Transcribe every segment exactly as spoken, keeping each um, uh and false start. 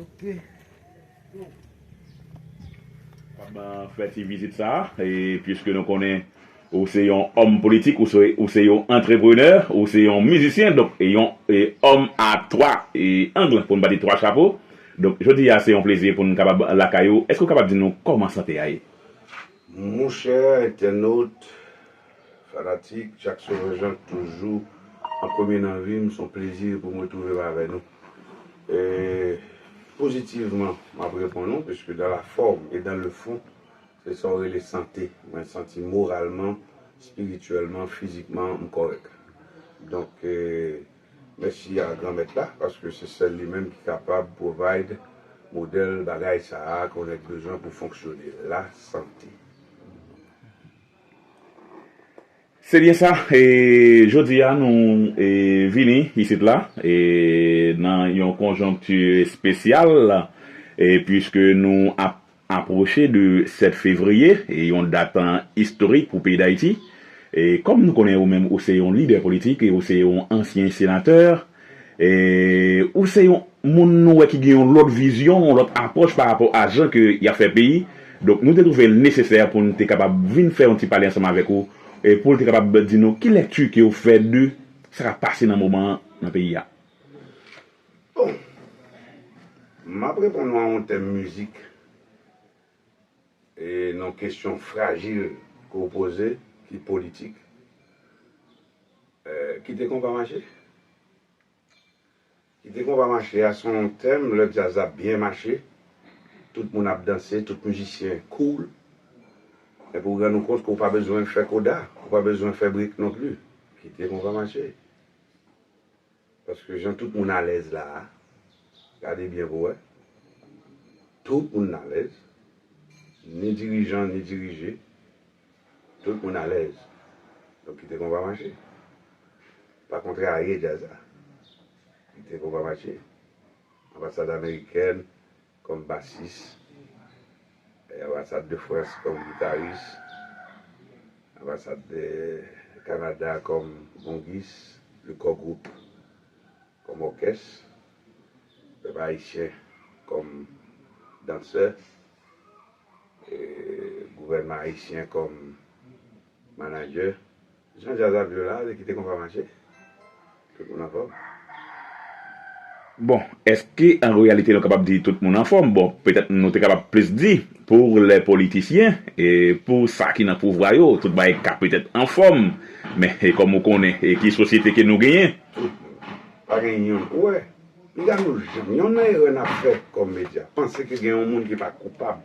Ok. Kab fè ti vizit sa, e piske nou konnen ou se yon òm politik, ou se, ou se yon antreprenè, ou se yon mizisyen, donk e yon e òm a twa e ang, pou n pa di twa chapo. Donk jodi a se yon plezi pou n kapab lakay ou. Èske w kapab di nou kòman sante a ye? Monchè entènot, fanatik, Jack Sauvage Jean toujou an premye nan vi m, se yon plezi pou m retwouve m avè nou. E, pozitivman, m ap reponn ou, puisque dans la forme et dans le fond, se sa w rele sante. Mwen santi moralman, espirityèlman, fizikman, m kòrèk. Donk, e, mèsi a Granmèt la, paske se sèl li menm ki kapab provide modèl bagay sa a ke w nèk bezwen pou fonksyone, lasante. Se byen sa, e jodi a nou e, vini isit la e, nan yon konjonkti espesyal, e, puiske nou ap apwoche de sèt fevriye, e yon dat istorik pou peyi Dayiti. E kòm nou konnen ou menm, ou se yon lidè politik, e ou se yon ansyen senatè, e ou se yon moun nou wè ki gen yon lòt vizyon, yon lòt apwòch pa rapò a jan ke y ap fè peyi. Donk, nou te twouve l nesesè pou n te kapab vin fè yon ti pale ansanm avèk ou, e pou l te kapab di nou ki lèkti ke w fè de sa k ap pase nan moman an nan peyi a. Bon, m ap reponn ou a yon tèm mizik, e nan kesyon frajil ke w poze, ki politik. E, kite konpa mache. Kite konpa mache a se yon tèm, lè djaz ap byen mache, tout moun ap danse, tout mizisyen cool. Epi w rann ou kont ke w pa bezwen fè koda, ou pa bezwen fè brik non pli. Kite konpa mache. Paske jan tout moun alèz la a, gade byen pou wè, tout moun alèz, ni dirijan, ni dirije, tout moun alèz. Donk kite konpa mache. Pa kontrarye djaz la. Kite konpa mache. Anbasad amerikèn, kòm basis, e, anbasad de Frans kòm gitaris, anbasad de Kanada kòm bongis, le Core Group kòm òkès, pèp ayisyen kòm dansè, e, gouvènman ayisyen kòm manadjè. Jan djaz ap jwe la, li kite konpa mache. Tout moun anfòm. Bon, èske an reyalite nou kapab di tout moun anfòm? Bon, petèt nou te kapab plis di pou lè politisyen, e pou sa ki nan pouvwa yo, tout bagay ka petèt anfòm. Men, e kòm ou konnen, e ki sosyete ke nou genyen? Tout moun. Pa gen youn. Ou wè, piga nou janm, youn nan erè n ap fè kòm medya, panse ke gen yon moun ki pa koupab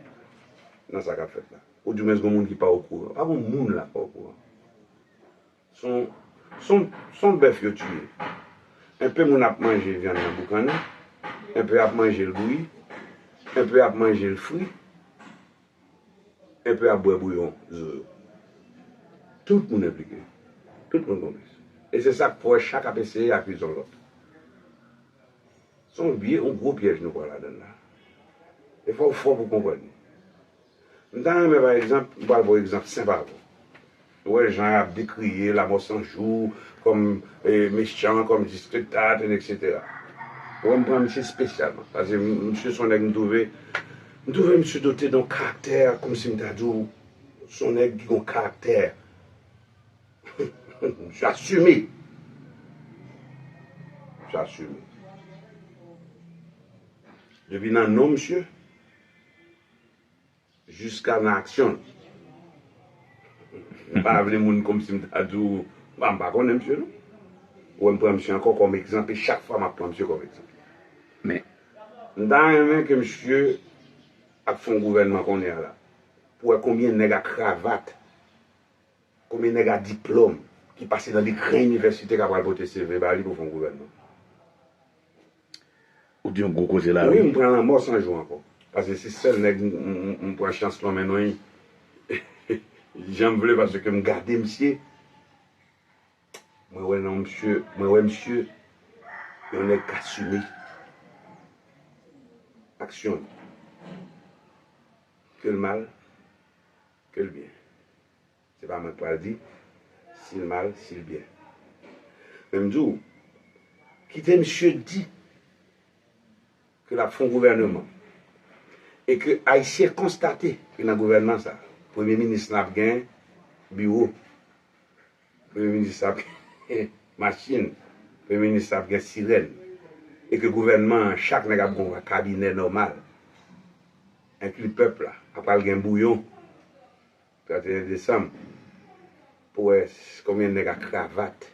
nan sa k ap fèt la. Oudimwens gen moun ki pa okouran. Pa gen moun la pa okouran. Son, son, son bèf yo tiye. Enpe moun ap manje vyann nan boukannen, enpe ap manje l bouyi, enpe ap manje l fri, enpe ap bwè bouyon zo yo. Tout moun enplike. Tout moun konplis. E se sa k fè chak ap eseye akize yon lòt. Se yon vye, yon gwo pyèj nou pran ladann la. E fò w fò pou w konprann li. M ta renmen, pa egzanp, m pral ba w egzanp senp avè w. Ou wè jan y ap dekriye Lamò San Jou kòm, e, mechan, kòm diskreditat, etsetera. Ou wè, m pran misye espesyalman. Paske m, misye se yon nèg m twouve, m twouve misye dote de yon karaktè, kòmsi m ta di w, se yon nèg ki gen yon karaktè. Misye asime. Misye asime. Depi nan non misye, jiska nan aksyon l. M pa vle moun kòmsi m ta di w, m pa, m pa konnen misye non. Ou wè m pran misye ankò kòm egzanp, e chak fwa m ap pran misye kòm egzanp. Men. M ta renmen ke misye ap fè yon gouvènman kounye a la. Pou wè konbyen nèg a kravat, konbyen nèg a diplòm ki pase nan de gran inivèsite k ap pral pote C V ba li pou fè yon gouvènman. Ou di yon gwo koze la, wi, wi. M pran Lanmò San Jou ankò. Paske se sèl nèg m, m, m, m pran chans lonmen non li. Jan m vle, paske m gade misye, mwen wè nan misye, mwen wè misye, yon nèg k asime aksyon li. Ke l mal, ke l byen. Se pa mwen k pral di si l mal, si l byen. Men m di w, kite misye di ke l ap fè yon gouvèneman, e ke Ayisyen konstate ke nan gouvènman sa, premye minis lan ap gen biwo, premye minis la ap gen machin, premye minis la ap gen sirèn, e ke gouvènman an, chak nèg ap gen yon kabinè nòmal, enkli pèp la, ap pral gen bouyon, trannteyen desanm, pou wè s- konbyen nèg a kravat,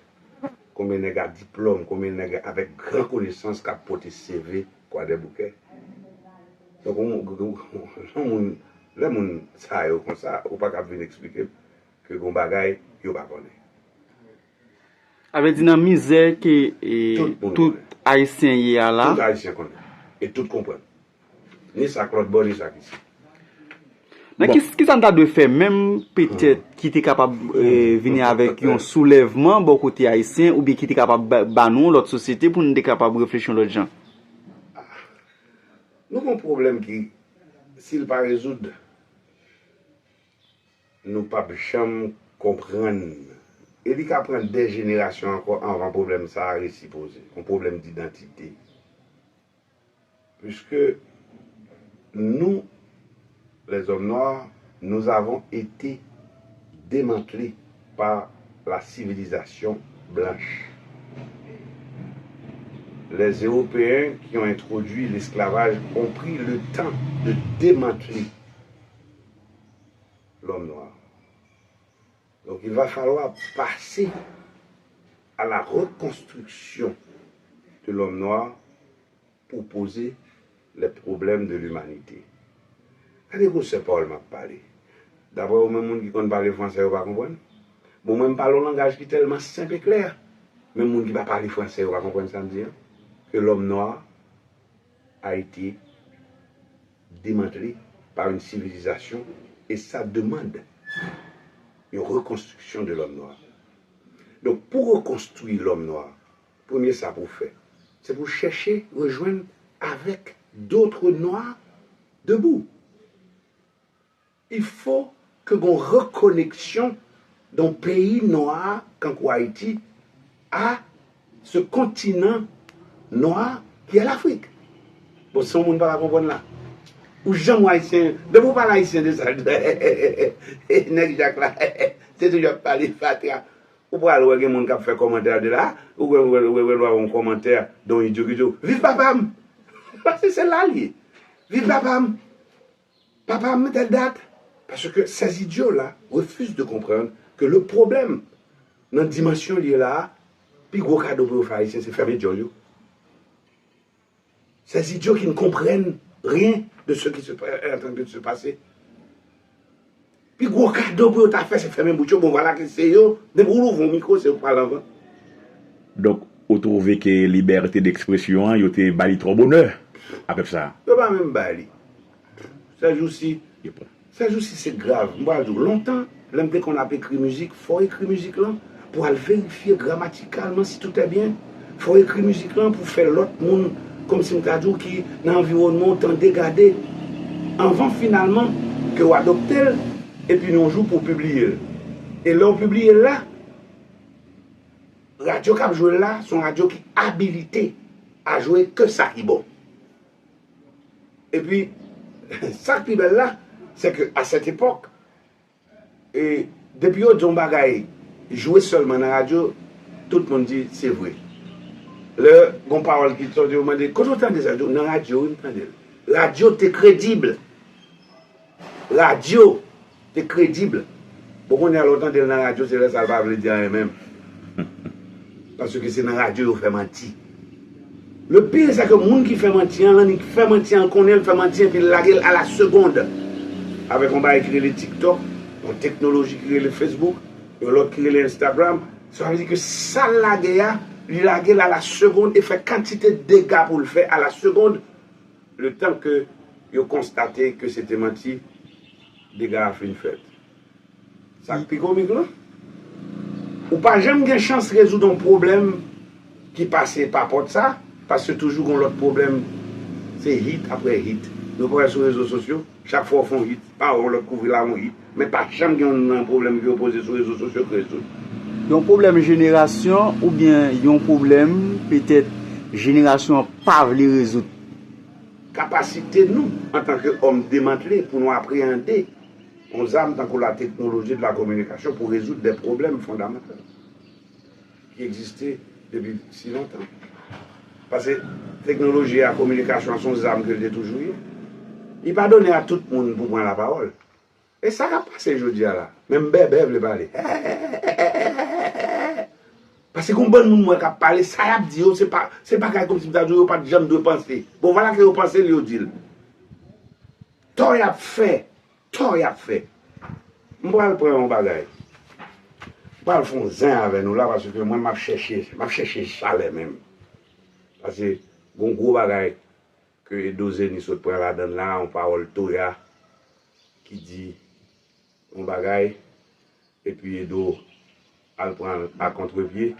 konbyen nèg a diplòm, konbyen nèg avèk gran konesans k ap pote C V Kwadèboukè. Donk, yon, yon, yon moun, lè moun sa yo konsa, ou pa ka vin eksplike m ke gon bagay yo pa konnen. Sa vle di nan mizè ke e, Tout moun tout konnen. Ayisyen ye a la. Tout Ayisyen konnen. E tout konprann. Ni sa k lòt bò, ni sa k isi. Nan Bon. ki, kisa n ta dwe fè menm petèt ki te kapab e, vini avèk yon soulèvman bò kote ayisyen oubyen ki te kapab ba, ba nou yon lòt sosyete pou nou te kapab reflechi yon lòt jan? Nou gon pwoblèm ki, si l pa rezoud, nou p ap janm konprann. E li ka pran de jenerasyon ankò anvan pwoblèm sa a resi poze. Yon pwoblèm didantite. Puisque nous, les hommes noirs, nous avons été démantelés par la civilisation blanche. Les Européens qui ont introduit l'esclavage ont pris le temps de démanteler l'homme noir. Donc il va falloir passer à la reconstruction de l'homme noir pour poser les problèmes de l'humanité. Gade gwosè pawòl m ap pale. Daprè ou menm moun ki konn pale fransè yo pa konprann? Bon, mwen m pale yon langaj ki tèlman senp e klè. Menm moun ki pa pale fransè yo pa konprann sa m di an. Que l'homme noir a été démantelé par une civilisation et ça demande une reconstruction de l'homme noir. Donc, pour reconstruire l'homme noir, premye sa pou w fè, se pou w chèche rejwenn avèk d'autres noirs debout. Il faut que gon rekoneksyon d'un pays noir kankou Ayiti a ce continent noir qui est l'Afrique. Bon, si yon moun pa ka konprann la, ou janm wè Ayisyen, depi ou pale Ayisyen de sa, nèg Jak la, se toujou ap pale fatra. Ou pral wè gen moun k ap fè kòmantè de la, ou wè, wè, wè, wè, wè yon kòmantè de yon idyo ki di w, viv papa m! Paske se la l ye. Viv papa m! Papa m, tèl dat. Parce que ces idiots-là refusent de comprendre que le problème, nan dimansyon l ye la a, pi gwo kado pou yo fè Ayisyen, se fèmen djòl yo. Ces idiots qui ne comprennent rien de ce qui se, est en train de se passer. Pi gwo kado pou yo ta fè, se fèmen bout yo. Bon, vwala ke se yo, depi w louvri yon mikwo, se yo k pral anvan. Donk, ou twouve ke libète dekspresyon an, yo te ba li twò bonè a pèp sa a? Yo pa menm ba li. Sèjousi, Yo pran. Sèjousi se grav. M pral di w, lontan, lè m te konn ap ekri mizik, fò w ekri mizik lan pou w al verifye gramatikalman si tout est bien. Fò w ekri mizik lan pou fè lòt moun, kòmsi m ta di w, ki nan anviwònman w tande, gade, anvan finalman ke w adopte l, epi yon jou pou w pibliye l. E lè w pibliye l la, radyo k ap jwe l la, se yon radyo ki abilite a jwe ke sa ki bon. Epi, sa k pi bèl la, se ke a sèt epòk, e, depi yo di yon bagay, jwe sèlman nan radyo, tout moun di, se vre. Lè gon pawòl ki sòti, yo mande, kote w tande sa? Yo di, nan radyo, wi, m tande l. Radyo te kredib. Radyo te kredib. Bon, kounye a, lè w tande l nan radyo, se lè sa a l pa vle di anyen menm. Paske se nan radyo yo fè manti. Le pire, c'est que moun ki fè manti an, l annik fè manti an, l konnen l fè manti an, epi l lage l à la seconde. Avèk yon bagay ki rele TikTok, yon teknoloji ki rele Facebook, yon lòt ki rele Instagram. Sa vle di ke sa l lage a, li lage l à la seconde e fè kantite dega pou l fè à la seconde. Letan ke yo konstate ke se te manti, dega a fin fèt. Sa k pi komik lan, ou pa janm gen chans rezoud yon pwoblèm ki pase pa pòt sa, paske toujou gon lòt pwoblèm, se hit apre hit. Nou pa wè sou rezo sosyo, chak fwa w fè yon hit, pawòl lòt kouvri la yon hit, men pa janm gen yon, yon pwoblèm ki yo poze sou rezo sosyo ki rezoud. Yon pwoblèm jenerasyon oubyen yon pwoblèm petèt jenerasyon an pa vle rezoud? kapasite nou antanke òm demantle pou nou apreyande yon zam tankou la technologie de la communication pou rezoud de pwoblèm fondamantal ki egziste depi si lontan. Paske teknoloji a, kominikasyon an, se yon zam ke l te toujou ye. Li pa donnen a tout moun pou pran lapawòl. E sa k ap pase jodi a la? Menm bèbè vle pale. Paske gon bann moun m wè k ap pale, sa y ap di yo, se pa, se bagay kòmsi m ta di w yo pa t janm dwe panse. Bon, vwala ke yo panse l, yo di l. Tò y ap fè, tò y ap fè. M pral pran yon bagay. M pral fè yon zen avè nou la, paske mwen m ap chèche, m ap chèche chalè menm. Paske gon gwo bagay ke Edo Zeni sot pran ladan l la, yon pawòl Toya ki di yon bagay, epi Edo al pran l a kontrepye.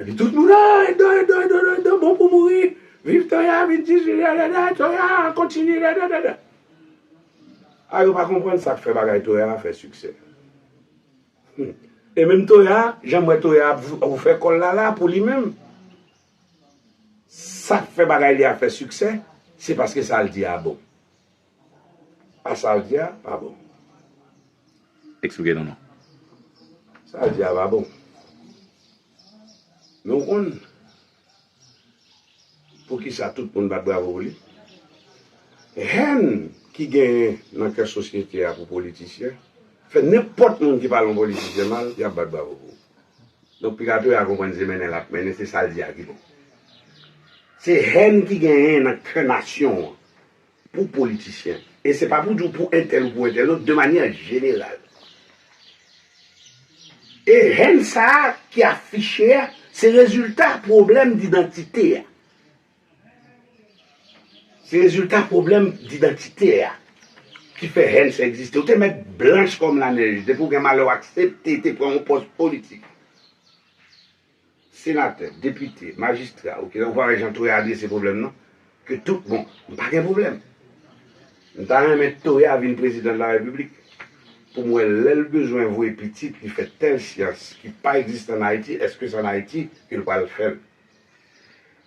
Epi tout moun, "Ah, Edo, Edo, Edo, Edo, Edo, bon pou mouri. Viv Toya, viv Dizili, Toya, kontinye, dadadada." A, yo pa konprann sa k fè bagay Toya a fè siksè. Hmm. E menm Toya, jan m wè Toya ap vou-, ap fè kòl la la pou li menm. Sa k fè bagay li a fè siksè, se paske sa l di a bon. A sa l di a, pa bon. Eksplike nou non. Sa l di a pa bon. Men w konn, poukisa tout moun bat bravo pou li? Hèn ki genyen nan kè sosyete a pou politisyen, fè nenpòt moun ki pale yon politisyen mal, y ap bat bravo pou ou. Donk, piga Toya konprann se mennen l ap mennen, se sa l di a ki bon. Se hèn ki genyen nan kè nasyon an pou politisyen. E se pa pou di w pou entèl ou pou entèl, non, de manyè jeneral. E hèn sa a ki afiche a, se rezilta pwoblèm didantite a. Se rezilta pwoblèm didantite a ki fè hèn sa egziste. Ou te mèt blanch kòm lanèj, depi w gen malè w aksepte te pran yon pòs politik. Senatè, depite, majistra, oke, ou pa wè jan Toya adrese pwoblèm nan? Ke tout, bon, m pa gen pwoblèm. M ta renmen Toya vin prezidan de la repiblik pou m wè lè l bezwen voye pitit li fè tèl syans ki pa egziste ann Ayiti, èske se ann Ayiti ke l pral fè l?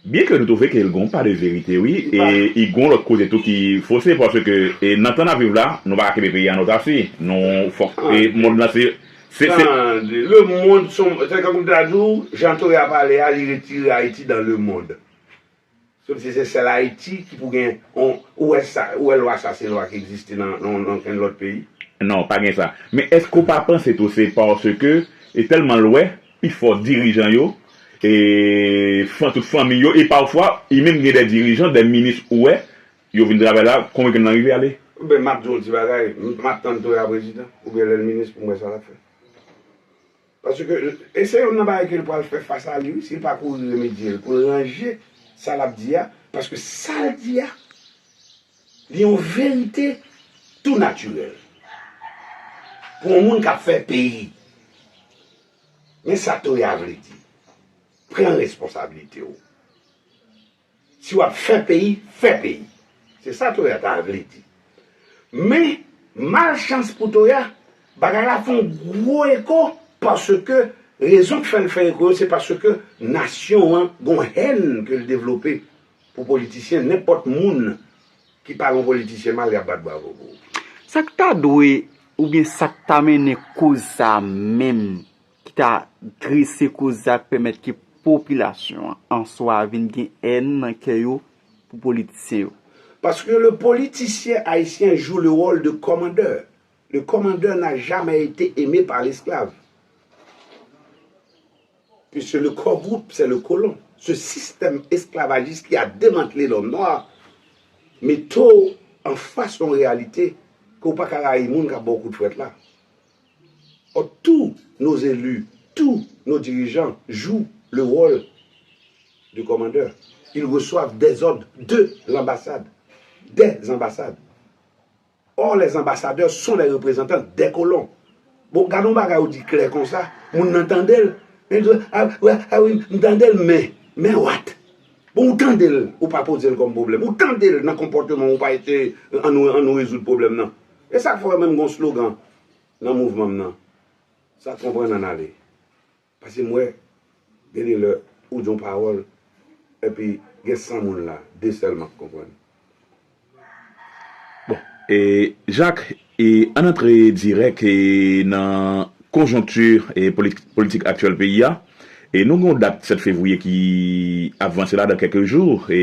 Byen ke nou twouve ke l gon pa de verite, wi, e i gon lòt kote tou ki fose, paske e nan tan n ap viv la, nou pa ka kenbe peyi a an otasi. Nou fòk, e mond lan se, se, se Tande, le monde, se tankou m ta di w, jan Toya pale a, li retire Ayiti dans le monde. Kòmsi se sèl Ayiti ki pou gen, on, ou wè sa, ou wè lwa sa, se lwa ki egziste nan, nan, nan okenn lòt peyi? Non, pa gen sa. Men èske w pa panse tou se paske e tèlman l wè pifò dirijan yo, e fan, tout fanmi yo, e pafwa, e menm gen de dirijan, de minis ou wè, yo vin travay la, konvenk nan rive ale? Oubyen m ap di w yon ti bagay, m ap tann Toya prezidan, oubyen lè l minis pou m wè sa l ap fè. Paske, e se youn nan bagay ke l pral fè fas a li, wi, si l pa kouri remedye l, pou l ranje sa l ap di a, paske sa l di a, li yon verite tou natirèl. Pou yon moun k ap fè peyi, men sa Toya vle di, pran responsablite w. Si w ap fè peyi, fè peyi. Se sa Toya ta vle di. Men, malchans pou Toya, bagay la fè yon gwo eko, paske rezon k fè l fè eko yo, se paske nasyon an gon hèn ke l devlope pou politisyen, nenpòt moun ki pale yon politisyen mal, y ap bat bravo pou ou. Sa k ta dwe, oubyen sa k ta mennen koz sa a menm, ki ta drese koz sa k pèmèt ke popilasyon an an swa vin gen hèn nan kè yo pou politisyen yo? Parce que le politicien haïtien joue le rôle de commandeur. Le commandeur n'a jamais été aimé par l'esclave. Puisque le core groupe, c'est le colon. Ce système esclavagiste qui a démantelé l'homme noir, mete w an fas yon reyalite ke w pa ka rayi moun k ap ba w kout fwèt la. Or, tous nos élus, tous nos dirigeants jouent le rôle de commandeur. Ils reçoivent des ordres de l'ambassade, des ambassades. Or, les ambassadeurs sont les représentants des colons. Bon, gade yon bagay ou di klè konsa, moun nan tande l, men l di, a, wè, a wi, m tande l, men, men what? Bon, ou tande l, ou pa poze l kòm pwoblèm. Ou tande l nan konpòteman w, ou pa eseye, ann nou, ann nou rezoud pwoblèm nan. E sa k fè w wè menm gon slogan nan mouvman m nan. Sa konprann ann ale. Paske m wè, gen de lè, ou di yon pawòl, epi gen san moun la, de sèlman k konprann. Bon, e, Jacques, e, ann antre dirèk e, nan konjonkti e, politik, politik aktyèl peyi a. E nou gen yon dat sèt fevriye ki ap vanse la dan kèk jou. E,